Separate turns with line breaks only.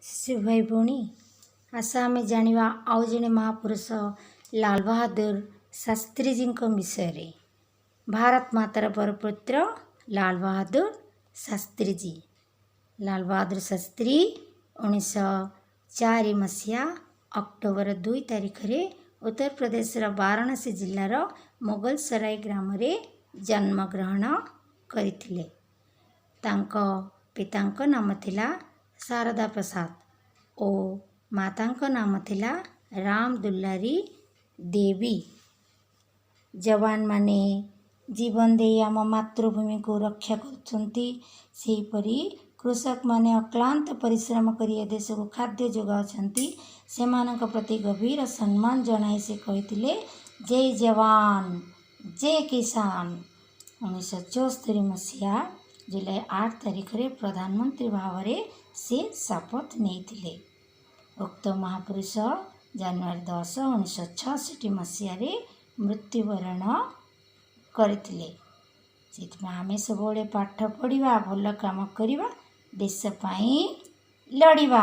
ଶିଶୁ ଭାଇ ଭଉଣୀ, ଆସ ଆମେ ଜାଣିବା ଆଉ ଜଣେ ମହାପୁରୁଷ ଲାଲ ବାହାଦୁର ଶାସ୍ତ୍ରୀଜୀଙ୍କ ବିଷୟରେ। ଭାରତ ମାତାର ବରପୁତ୍ର ଲାଲ ବାହାଦୁର ଶାସ୍ତ୍ରୀଜୀ। ଲାଲ ବାହାଦୁର ଶାସ୍ତ୍ରୀ 1904 ମସିହା ଅକ୍ଟୋବର 2 ତାରିଖରେ ଉତ୍ତରପ୍ରଦେଶର ବାରାଣସୀ ଜିଲ୍ଲାର ମୋଗଲସରାଇ ଗ୍ରାମରେ ଜନ୍ମଗ୍ରହଣ କରିଥିଲେ। ତାଙ୍କ ପିତାଙ୍କ ନାମ ଥିଲା ଶାରଦା ପ୍ରସାଦ ଓ ମାତାଙ୍କ ନାମ ଥିଲା ରାମ ଦୁଲାରୀ ଦେବୀ। ଯବାନମାନେ ଜୀବନ ଦେଇ ଆମ ମାତୃଭୂମିକୁ ରକ୍ଷା କରୁଛନ୍ତି, ସେହିପରି କୃଷକମାନେ ଅକ୍ଳାନ୍ତ ପରିଶ୍ରମ କରି ଏ ଦେଶକୁ ଖାଦ୍ୟ ଯୋଗାଉଛନ୍ତି। ସେମାନଙ୍କ ପ୍ରତି ଗଭୀର ସମ୍ମାନ ଜଣାଇ ସେ କହିଥିଲେ, "ଜୟ ଯବାନ, ଜୟ କିଷାନ।" 1974 ମସିହା ଜୁଲାଇ 8 ତାରିଖରେ ପ୍ରଧାନମନ୍ତ୍ରୀ ଭାବରେ ସେ ଶପଥ ନେଇଥିଲେ। ଉକ୍ତ ମହାପୁରୁଷ ଜାନୁଆରୀ 10, 1966 ମସିହାରେ ମୃତ୍ୟୁବରଣ କରିଥିଲେ। ସେଥିପାଇଁ ଆମେ ସବୁବେଳେ ପାଠ ପଢ଼ିବା, ଭଲ କାମ କରିବା, ଦେଶ ପାଇଁ ଲଢ଼ିବା।